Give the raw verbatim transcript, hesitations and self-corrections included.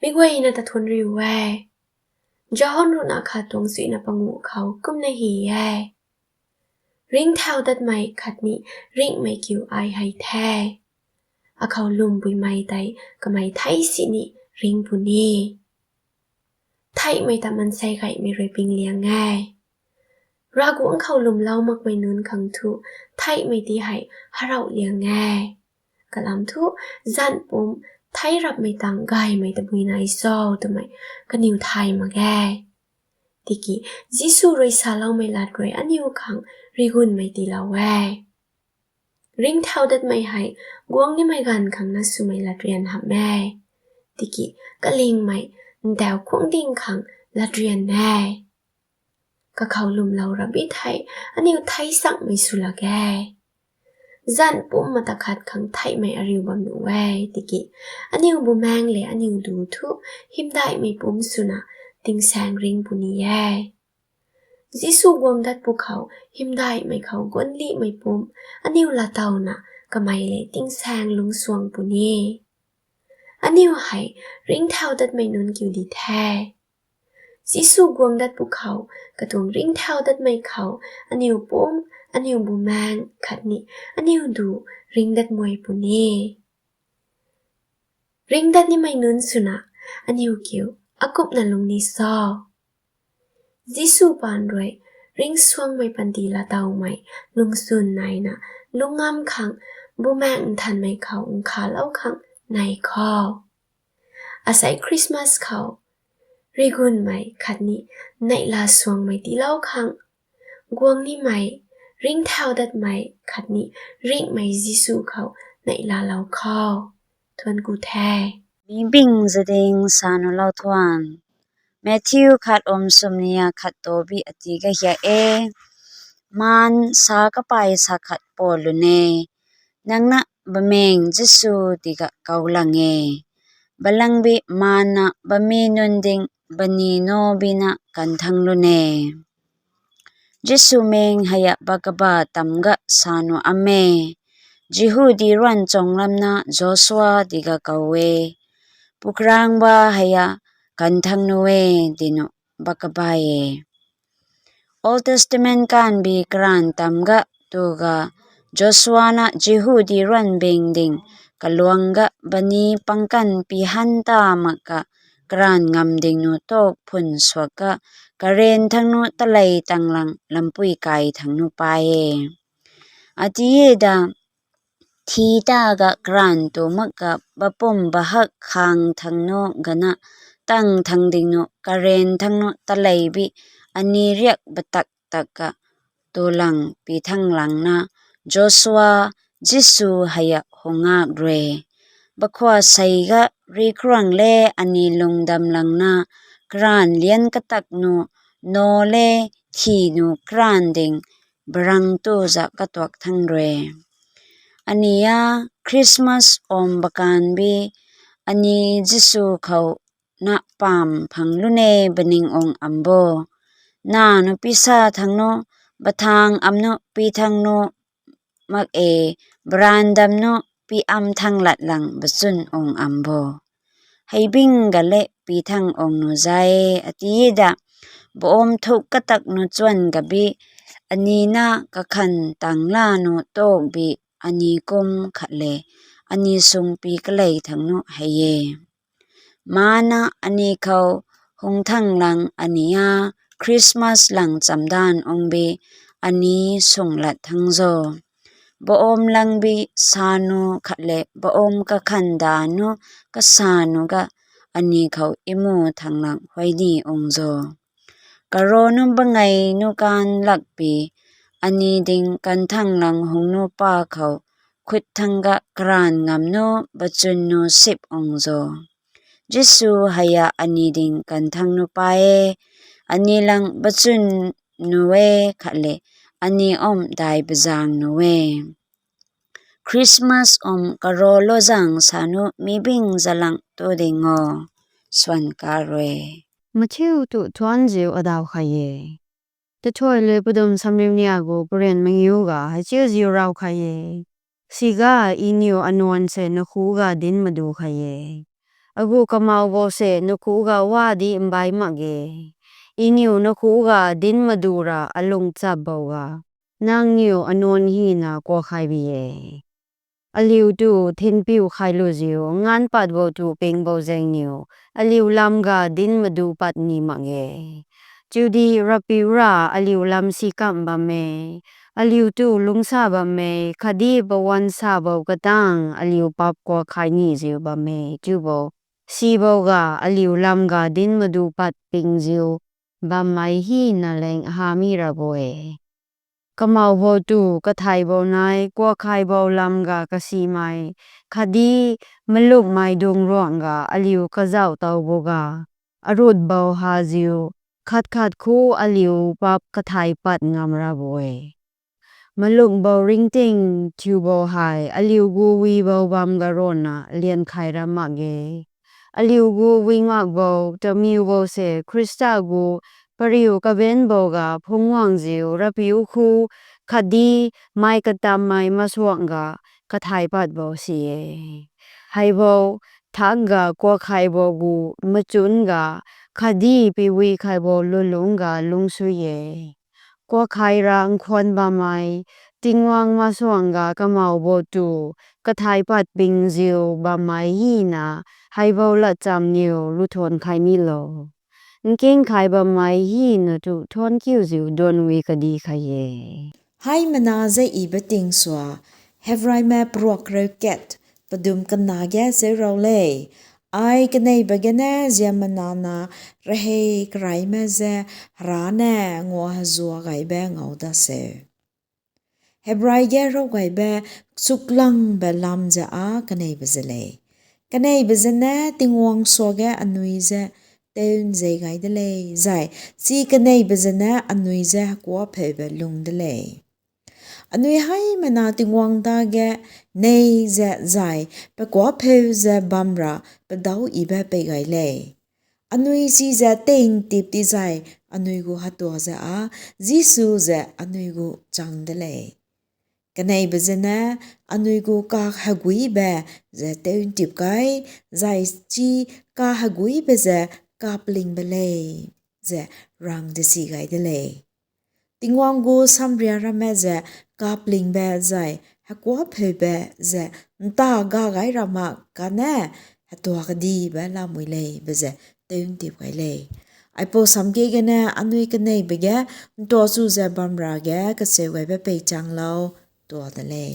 Meic guayna ta thuanc riu e. John ruhna khat tuang suina panguh khou kumna hy e: Ringcthau datmei khatni ringhmei kiu ai hei the. Akhou lwmpuimei tei kamei thei sini ringh puni. Theihmei ta mansei gaymei rui ping liang e. Ravguangc khou lwmlou makmei nunc khang thu theihmei ti hei harauh liang e. Kalam thu, zanh pumc thei rapmei tang gaymei tabui nai cho twmei kaniw thay mak ge. Tiki Jisu rui saloumei lat rui aniu khang rigunmei tiilou e. Ringcthau datmei hei guang nimei ganv khang na swmei latryan hamh e. Tiki kalingmei ntauh khuangc ding khang latryan e. Kakhou lwmlou rabi thei aniu thei sangmei sw lak e. Zanh pumc mata khat khang theihmei ariu bam nuh e. Tiki aniu bumaengc le aniu du thu hymdaihmei pumc swna tingsaeng ringh puni e. Jisu guang dat pwkhou hymdaihmei khou guanlihmei pumc aniu laatowna kamei le tingsaeng lungcsuang puni. Aniu hei ringcthau datmei nunc kiu di the. Jisu guang dat pwkhou katuang ringcthau datmei khou aniu pumc, aniu bumaengc khatni aniu du ringc dat muai puni. Ringc dat nimei nunc swna aniu kiu akumhna lungni cho? Jisu paan rui ringcsuangmei panty laatowmei lungchwn naina lungngam khang Bumaengh Nthanmei khou nkhavlou khang nei kho. Asei Christmas khou rigunmei khatni neihla suangmei tiilou khang guang nimei, ringcthau datmei khatni ringhmei Jisu khou neihlalou kho. Thuanc ku the. Mi bing zading sa nu lou thuan. Matthew khat om sumnia khat tobi ati gahia e. Maan sa kapai sa khat po lune. Nang na bameng Jisu tiga kau lang e. Balangbi maanna bami nunc ding bani nobina kanthang lune. Jisu meng heia bakaba tamga sa nu am e. Jihudi ruan chonglamna Joshua tiga kau e. Pukrangba heia kanthang nu e, tinu bakaba e. Old Testament kanbi karan tamga tuga Joshua na Jihudi ruan bing ding kaluangga bani pangkan pi han ta makka karan ngam ding nu tok phun suakka karen thang nu talei tanglang lampui kai thang nu pai e. Ati e da thi ta ga karan tu makka bapum bahak khang thang nu gana tang thang ding nu karen thang nu talei bi ani riak batak tak ka tulang pi thang langna Joshua Jisu heia hungak rui. Bakhua seiga rikruang le ani lungdam langna karan lian katak nu no le thi nu karan ding barang tu za katuak thang rui. Ania Christmas om bakanbi ani Jisu khou na pam phang lune baning ong am bo. Na nu pi sa thang nu, bathang am nu pi thang nu, mak e, brandam nu pi am thang lat lang bachun ong am bo. Hei bing ga le pi thang ong nu zai ati da, ba om thuk katak nu chuan gabi, ani na kakhan tang la nu tok bi, ani kum khat le, ani sung pi kalei thang nu hei e. Maana ani khou hung thang lang ania Christmas lang chamdan ong bi ani sung lat thang zo. Ba om lang bi sa nu khat le ba om kakhan da nu kasa nu ga ani khou imu thang lang huay ni ong zo. Karo nu bangei nu kan lakpi, ani ding kan thang lang hung nu pa khou, khut thang ga karan ngam nu bachun nu sip ong zo. Jisu heia ani ding kan thang nu pa e, ani lang bachun nu e khat le, ani om dai bazang nu e. Christmas om karo lo zang sa nu mi bing zalang tu ding o. Swan ka rui. Mathiu tu thuan ziu adau kha e. Tathuai le padum samriu nia gu paren mangiu ga hei chiu ziu rau kha e. Siga iniu anuan se nakhu ga din madu kha e. Agu kamau bo se nakhuga wadi mbai mak ge. Iniu nakhuga dinc madu ra alung chap bou ga, nangniw anuan hina kuakhai bi e. Aliu tu thinpiu khailuziu nganc pat bou tu ping bou zaengniw, aliu lam ga dinc madu pat ni mak ge. Chiudi Rapiu ra aliu lam si kamh bam e, aliu tu lungcsa bam e, khatdi pawan sa bou katang aliu paap kuakhai niziu bam e, chiubou. Si bou ga aliu lam ga dinc madu pat pingziu bammei hina leng ha mi ra bo e. Kamau bou tu kathai bou nai, kuakhai bou lam ga kasimei, khatdi malukmei dung ruangc ga aliu kazauh tow bou ga, arut bou haziu, khat khat khu aliu paap kathai pat ngam ra bo e. Maluk bou ringting thiu bou hei aliu gu wi bou bam ga rana lian khai ra mak ge. Aliu gu wi mak bou tamiu bou se Khrista gu pariu kabenc bou ga phungc guangziu Rapiu khu khatdi mei katammei masuang ga kathai pat bou si e. Hei bou thak ga kuakhai bou gu machun ga khatdi piwi khai bou lulungc ga lungcsui e. Kuakhai ra nkhwan bammei, Tingwang masuang ga kamau bou tu kathai pat pingziu bammei hina, hei bou latcham niw luthuan khai nilo. Nking khai bammei hina tu thuan kiuziu duanwi kadi khai e. Hei mana ze iba ting sua, Hebraimei paruak reu kat, padum kana ge seu rau le. Ai kanei ba gene ziamana na rahei karaimei ze hra ne ngua hazua gaibe ngau da seu. Hebrai ge rau gaibe chuklang ba lam ze a kanei ba ze le. Kanei ba ze ne Tingwang sua ge anui ze tewn zei gai de le, zai si kanei ba ze ne anui ze hekuapheu ba lung de le. Anui hei mana Tingwang ta ge nei ze zai pekuapheu ze bam ra padau ibe pei gay le. Anui si ze teng tip ti zai anui gu hatua ze a, Jisu ze anui gu chang de le. Kanei ba ze ne anui gu kahagui be ze tewn tip kai, zai si kahagui be ze kapling ba le, ze rang de si gay de le. Tingwang gu samria ramme ze kapling be zai hekuapheu be ze nta ga gay ra mak kane, hetua kadi be lamui le be ze tewn tip gay le. Aipou sam ke gene anui kanei ba ge ntua chu ze bam ra ge kaseu gaibe pei changlou tua de le.